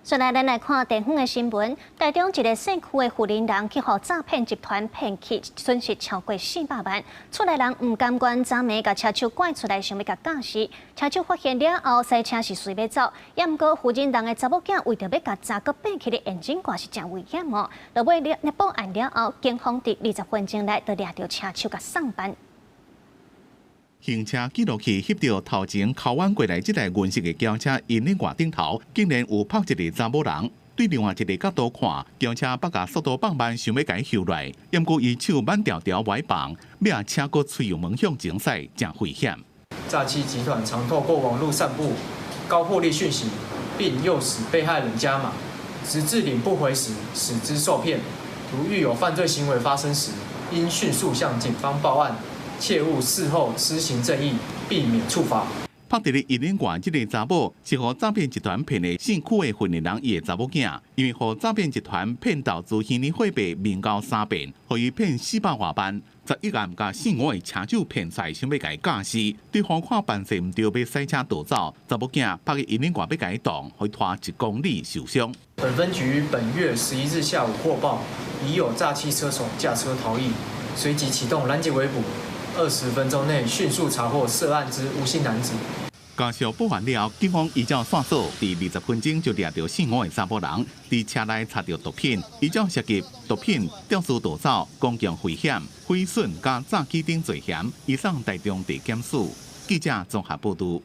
再來，咱來看地方的新聞。台中一个社區的婦人人去予詐騙集團騙去，損失超過400萬。厝內人毋甘願，昨暝共車手拐出來，想欲共絞死。車手發現了後，賽車是隨欲走，也毋過婦人人的查某囝為著欲共查閣爬起的眼鏡掛是誠危險哦。落尾了報案了後，警方佇20分鐘內就掠著車手共送辦。行車記錄器翕著頭前靠彎過來這台銀色的轎車，引領外頂頭竟然有泊一个查某人。對另外一个角度看，轎車北共速度放慢，想欲共伊睺來，毋過伊手挽牢牢袂放，尾仔車閣催油門向前駛，誠危險。詐欺集團常透過網路散布高獲利訊息，並誘使被害人加碼，直至領不回時，使之受騙。如遇有犯罪行為發生時，應迅速向警方報案，切勿事後施行正義，避免處罰。泊佇咧引領外這个查某是予詐騙集團騙的姓區的婦人，伊的查某囝，因為予詐騙集團騙投資虛擬貨幣面交三遍，予伊騙400外萬。11暗共姓吳的車手騙出來，想欲共伊絞死。對方看辦勢毋對，欲駛車逃走，查某囝拍去引領外欲共伊擋，予伊拖1公里受傷。本分局於本月11日下午獲報，疑有詐欺車手駕車逃逸，隨即啟動攔截圍捕。20分鐘內迅速查獲涉案之吳姓男子。家屬報案了，警方依照線索，佇20分鐘就掠著姓吳的查某人，佇車內查著毒品，依照涉及毒品、肇事逃走、公共危險、毀損佮詐欺等罪嫌，移送台中地檢署。記者綜合報導。